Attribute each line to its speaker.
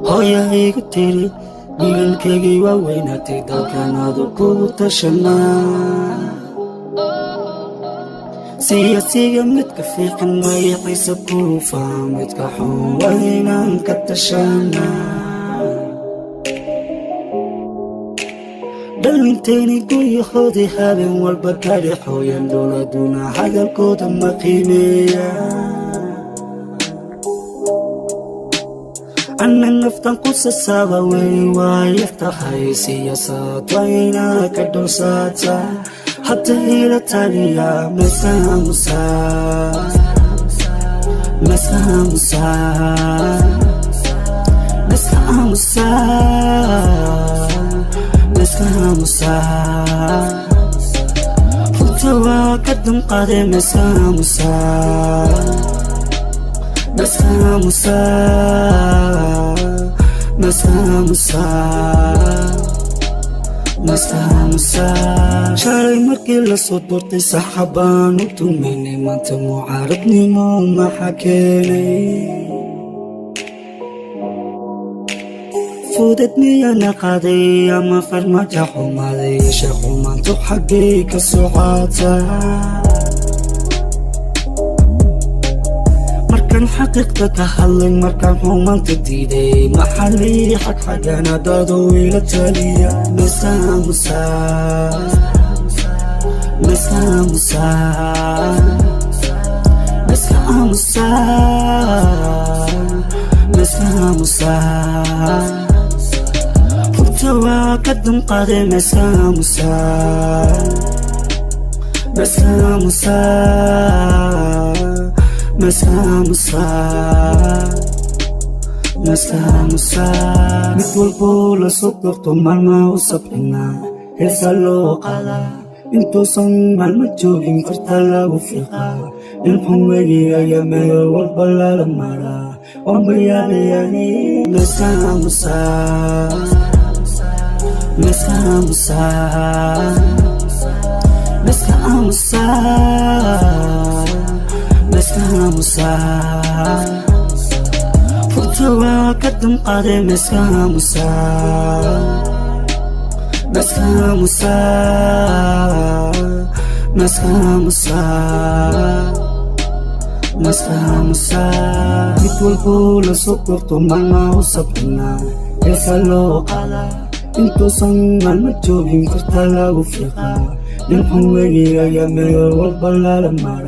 Speaker 1: Hooya igu tiri, wiilkaygii waa weynaatay, dalkanaadu kugu tashanaa. Siyaasiga midka fiican magaciisa kuufa, midka xun waa inaan ka tashanaa. Dhalintayni guryahoodii habeen walba ka dhexooyan, dowladuna hadalkooda ma qiimeeya. Anna naftan ku sasaaba wey waayar tahay, siyaasad waa inaa ka dhowrsaata. Hadda ila taliya, mayska aamusaa? Mayska aamusaa? Mayska aamusaa? Mayska aamusaa? Runta waa ka damqade, mayska aamusaa? Mayska aamusaa? Mayska aamusaa? Mayska aamusaa? Shalay markii lasoo doortay saxabaan u tumaynay, maanta mucaaradnimo maxaa keenay? Fudad miyana qaaday ama farmaja xumaaday? Sheekh xumaantu xaggay ka socota? Markaan xaqiiqda ka hadlay, markaan xumaanta diiday, maxalii xag xagana dado ila taliya. Mayska aamusaa? Mayska aamusaa? Mayska aamusaa? Mayska aamusaa? Runta waa ka damqade, mayska aamusaa? Mayska aamusaa? Mayska aamusaa? Mayska aamusaa? Mid walboo lasoo doorto maalmaa u sabcinaa, heesa loo qaadaa, intuusan maalmo joogin farta lagu fiiqaa. Nin xun wegi ayaa meel walba lala maraa, waanba yaabayani. Mayska aamusaa? Mayska aamusaa? Mayska aamusaa? Mayska aamusaa? Runta waa ka damqade, mayska aamusaa? Mayska aamusaa? Mayska aamusaa? Mayska aamusaa? Mid walboo lasoo doorto maalmaa u sabcinaa, heesa loo qaadaa, intuusan maalmo joogin farta lagu fiiqaa. Nin xun wegi ayaa meel walba lala maraa.